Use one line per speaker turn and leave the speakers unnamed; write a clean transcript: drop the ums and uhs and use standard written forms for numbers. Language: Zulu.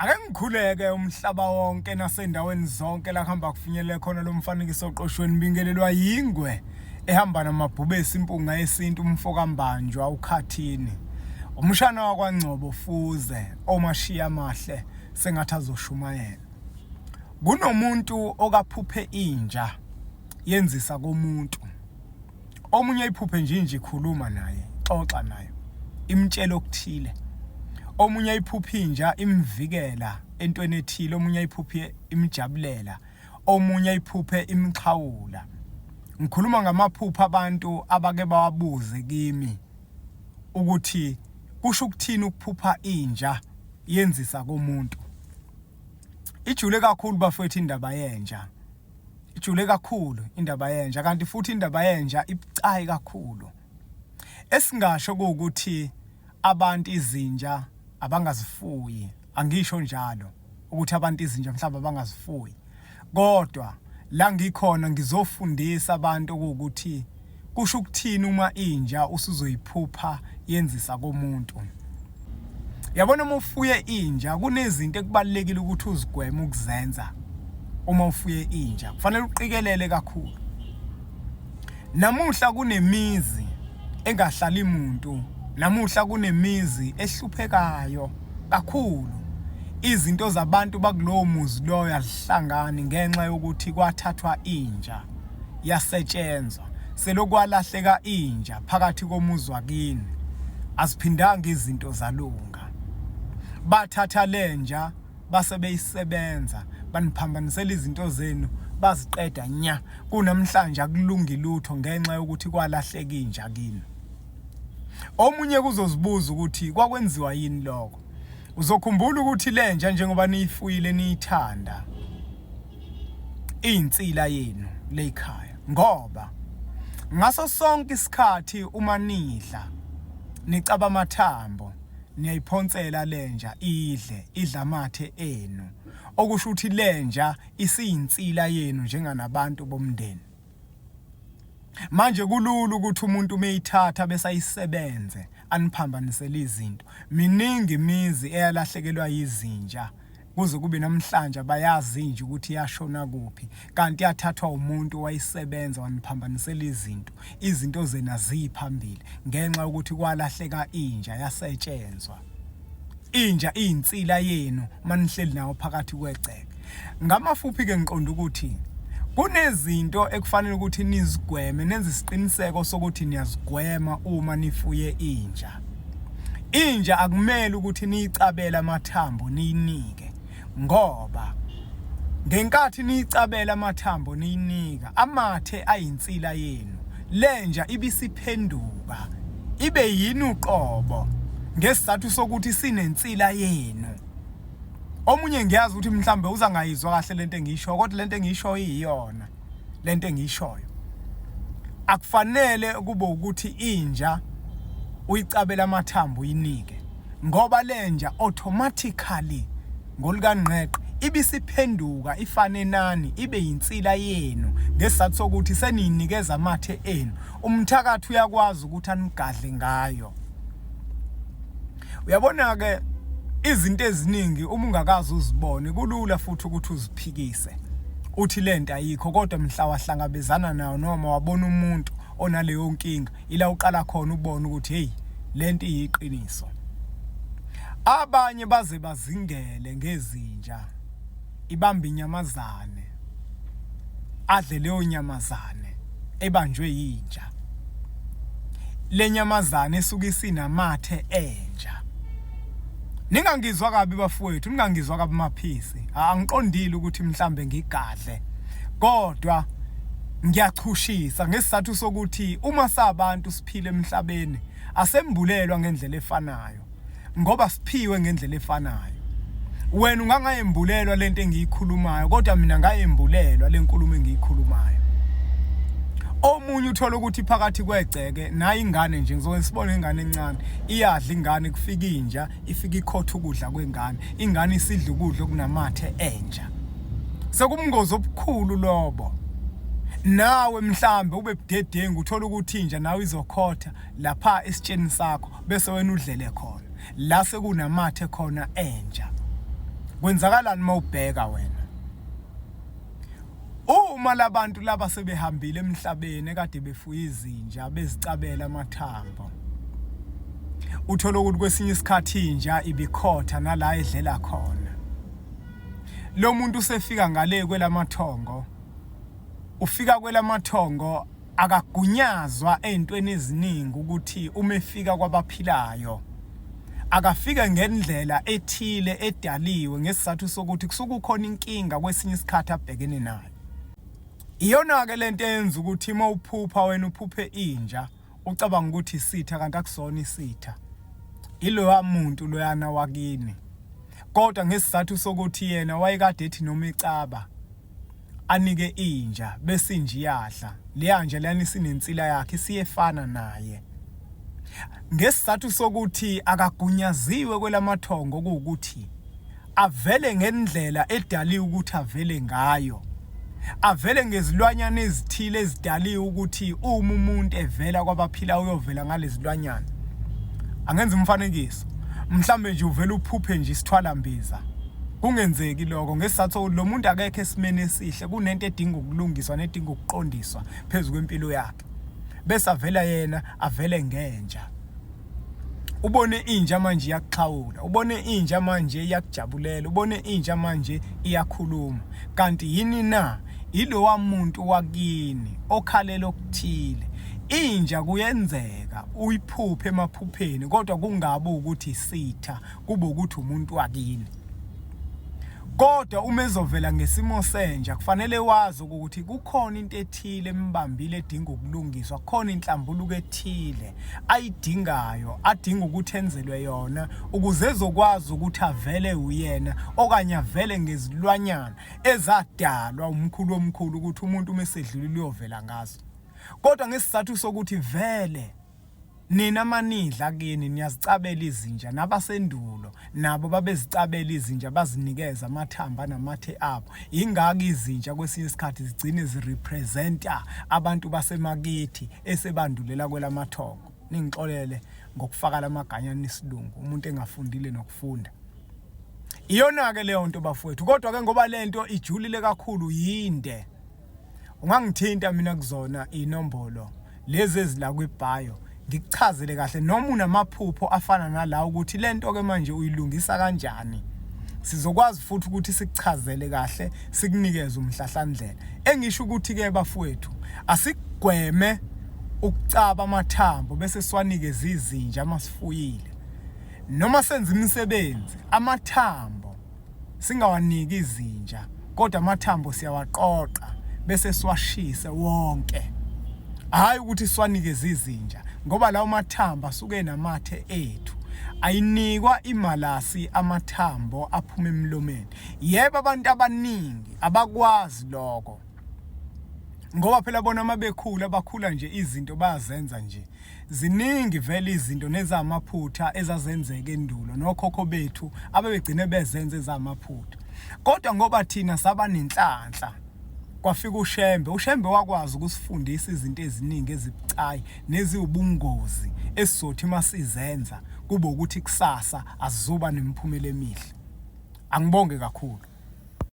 Ake ngikhuleke umhlaba wonke nasendaweni zonke la kuhamba kufinyelele khona lo mfanekiso oqoshweni bingelelwa yingwe ehamba namabhubesi impunga yesintu umfokambanjwa ukhathini umshana wakwaNgcobo fuze omashiya amahle sengathi azoshumayela. Kunomuntu okaphuphe inja yenzisa komuntu. Omunye ayiphuphe nje inja ikhuluma naye, xoxa nayo, imtshela okuthile. Omunye ayiphuphe inja imvikela entweni ethile, omunye ayiphuphe imjabulela, omunye ayiphuphe imxhawula. Ngikhuluma ngamaphupho abantu abake bawabuze kimi ukuthi kusho ukuthini ukuphupha inja yenzisa komuntu. Ijule kakhulu bafowethu indaba yenja. Ijule kakhulu indaba yenja kanti futhi indaba yenja ibucayi kakhulu. Esingasho kuwukuthi abantu izinja abangazifuyi, angisho njalo ukuthi abantu izinja mhlawumbe abangazifuyi. Kodwa la ngikhona ngizofundisa abantu ukuthi kusho ukuthini uma inja usuzoyiphupha yenzisa komuntu. Yabona uma ufuye inja kunezinto ekubalulekile ukuthi uzigweme ukuzenza uma ufuye inja. Kufanele uqikelele kakhulu. Namuhla kunemizi engahlali muntu, namuhla kunemizi ehluphekayo kakhulu. Izinto zabantu bakulowo muzi loyo azihlangani ngenxa yokuthi kwathathwa inja yasetshenzwa. Selokhu kwalahleka inja phakathi komuzi wakini aziphindanga izinto zalunga. Bathatha lenja base beyisebenza baniphambanisela izinto zenu baziqeda nya. Kunamhlanje akulungi lutho ngenxa yokuthi kwalahleka inja kini. Omunye kuzozibuza ukuthi kwakwenziwa yini lokho. Uzokhumbula ukuthi lenja njengoba niyifuyile niyithanda iyinsila yenu leyikhaya ngoba ngaso sonke isikhathi uma nidla nicaba amathambo niyayiphonsela lenja idle idla amathe enu okusho ukuthi lenja isiyinsila yenu njenganabantu bomndeni. Manje kulula ukuthi umuntu umeyithatha bese ayisebenze aniphambanisele izinto. Miningi imizi eyalahlekelwa yizinja kuze kube namhlanje abayazi inja ukuthi yashona kuphi kanti yathathwa umuntu owayisebenza waniphambanisela izinto. Izinto zenu aziyi phambili ngenxa yokuthi kwalahleka inja yasetshenzwa. Inja iyinsila yenu manihleli nawo phakathi kwegceke. Ngamafuphi ke ngiqonda ukuthi kunezinto ekufanele ukuthi nizigweme, nenze isiqiniseko sokuthi niyazigwema uma nifuye inja. Inja akumele ukuthi niyicabele amathambo niyinike ngoba ngenkathi niyicabela amathambo niyinika amathe ayinsila yenu lenja ibisiphenduka ibe yini uqobo ngesizathu sokuthi sinensila yenu. Omunye ngiyazi ukuthi mhlambe uzangayizwa kahle lento engiyishoyo kodwa lento engiyishoyo iyiyona lento engiyishoyo. Akufanele kube ukuthi inja uyicabela amathambo uyinike ngoba lenja automatically ngolukangqeqe ibisiphenduka ifane nani ibe yinsila yenu ngesizathu sokuthi seniyinikeza amathe enu. Umthakathi uyakwazi ukuthi anigadle ngayo. Uyabona ke izinto eziningi uma ungakaze uzibone kulula futhi ukuthi uziphikise uthi lento ayikho kodwa mhla wahlangabezana nayo noma wabona umuntu onaleyo nkinga ila uqala khona ubone ukuthi hey lento iyiqiniso. Abanye baze bazingele ngezinja ibamba inyamazane adle leyo nyamazane ebanjwe yinja. Le nyamazane esuke isinamathe enja. Ningangizwa kabi bafowethu, ningangizwa kabi maphisi. Angiqondile ukuthi mhlambe ngigadle. Kodwa ngiyachushisa ngesizathu sokuthi uma sabantu siphila emhlabeni asembulelwa ngendlela efanayo. Ngoba siphiwe ngendlela efanayo. Wena ungangayembulelwa lento engiyikhulumayo kodwa mina ngayembulelwa lenkulumo engiyikhulumayo. Omunye uthola ukuthi phakathi kwegceke nayi ingane nje ngizoke sibone ingane encane iyadla ingane kufika inja ifika ikhotha ukudla kwengane ingane isidla ukudla okunamathe enja. Sekumngozi obukhulu lobo. Nawe mhlambe ube budedengu uthola ukuthi inja nawe izokhotha lapha esitsheni sakho bese wena udlele khona la sekunamathe khona enja. Kwenzakalani uma ubheka wena? Uma labantu laba sebehambile emhlabeni ekade befuye izinja bezicabela amathambo. Uthola ukuthi kwesinye isikhathi inja ibikhotha nala edlela khona. Lo muntu usefika ngale kwelamathongo. Ufika kwelamathongo akagunyazwa ezintweni eziningi ukuthi uma efika kwabaphilayo akafike ngendlela ethile edaliwe ngesizathu sokuthi kusuke kukhona inkinga kwesinye isikhathi abhekene nayo. Iyona-ke lento eyenza ukuthi uma uphupha wena uphuphe inja ucabanga ukuthi isitha kanti akusona isitha. Iloya muntu loyana wakini. Kodwa ngesizathu sokuthi yena wayekade ethi noma ecaba anike inja bese inja iyadla leya nja leyana isinensila yakhe isiyefana naye ngesizathu sokuthi akagunyaziwe kwelamathongo kuwukuthi avele ngendlela edaliwe ukuthi avele ngayo avele ngezilwanyana ezithile ezidaliwe ukuthi uma umuntu evela kwabaphila uyovela ngalezilwanyana angenza umfanekiso mhlambe nje uvela uphuphe nje isithwalambiza Kungenzeki lokho ngesizathu sokuthi lo muntu akekho esimeni esihle, kunento edinga ukulungiswa nedinga ukuqondiswa phezu kwempilo yakhe. Bese avela yena avele ngenja. Ubone inja manje iyakuxhawula, ubone inja manje iyakujabulela, ubone inja manje iyakhuluma. Kanti yini na? Ilowa muntu wakini okhalela okuthile. Inja kuyenzeka uyiphuphe emaphupheni kodwa kungabi ukuthi isitha kube ukuthi umuntu wakini kodwa uma ezovela ngesimo senja kufanele wazi ukuthi kukhona into ethile embambile edinga ukulungiswa kukhona inhlambuluko ethile ayidingayo adinga ukuthi enzelwe yona ukuze ezokwazi ukuthi avele uyena okanye avele ngezilwanyana ezadalwa umkhulu omkhulu ukuthi umuntu uma esedlulile uyovela ngazo kodwa ngesizathu sokuthi vele Nina manidla kini niyazicabela izinja nabasendulo nabo babezicabela izinja bazinikeza amathamba namathe abo ingaka izinja kwesinye isikhathi zigcine zirepresenta abantu basemakithi esebandulela kwelamathongo ningixolele ngokufaka lamaganyana isilungu umuntu engafundile nokufunda iyona ke leyo nto bafowethu kodwa ke ngoba lento ijulile kakhulu yinde Ungangithinta mina kuzona inombolo lezi ezila kwibhayo ngikuchazele kahle noma unamaphupho afana nalawo ukuthi lento ke manje uyilungisa kanjani. Sizokwazi futhi ukuthi sikuchazele kahle sikunikeze umhlahlandlela. Engisho ukuthi ke bafowethu asigweme ukucaba amathambo bese siwanikeza izinja masifuyile. Noma senza imisebenzi amathambo singawaniki izinja kodwa amathambo siyawaqoqa bese siwashise wonke hhayi ukuthi siwanikeze izinja ngoba lawo mathambo asuke enamathe ethu ayinikwa imalasi amathambo aphuma emlomeni yebo abantu abaningi abakwazi lokho ngoba phela bona uma bekhula bakhula nje izinto bayazenza nje Ziningi vele izinto nezamaphutha ezazenzeka endulo nokhokho bethu abebegcine bezenza ezamaphutha. Kodwa ngoba thina saba nenhlanhla kwafika uShembe, uShembe wakwazi ukusifundisa izinto eziningi ezibucayi neziwubungozi esizothi uma sizenza kube ukuthi kusasa azizuba nemiphumela emihle. Angibonge kakhulu.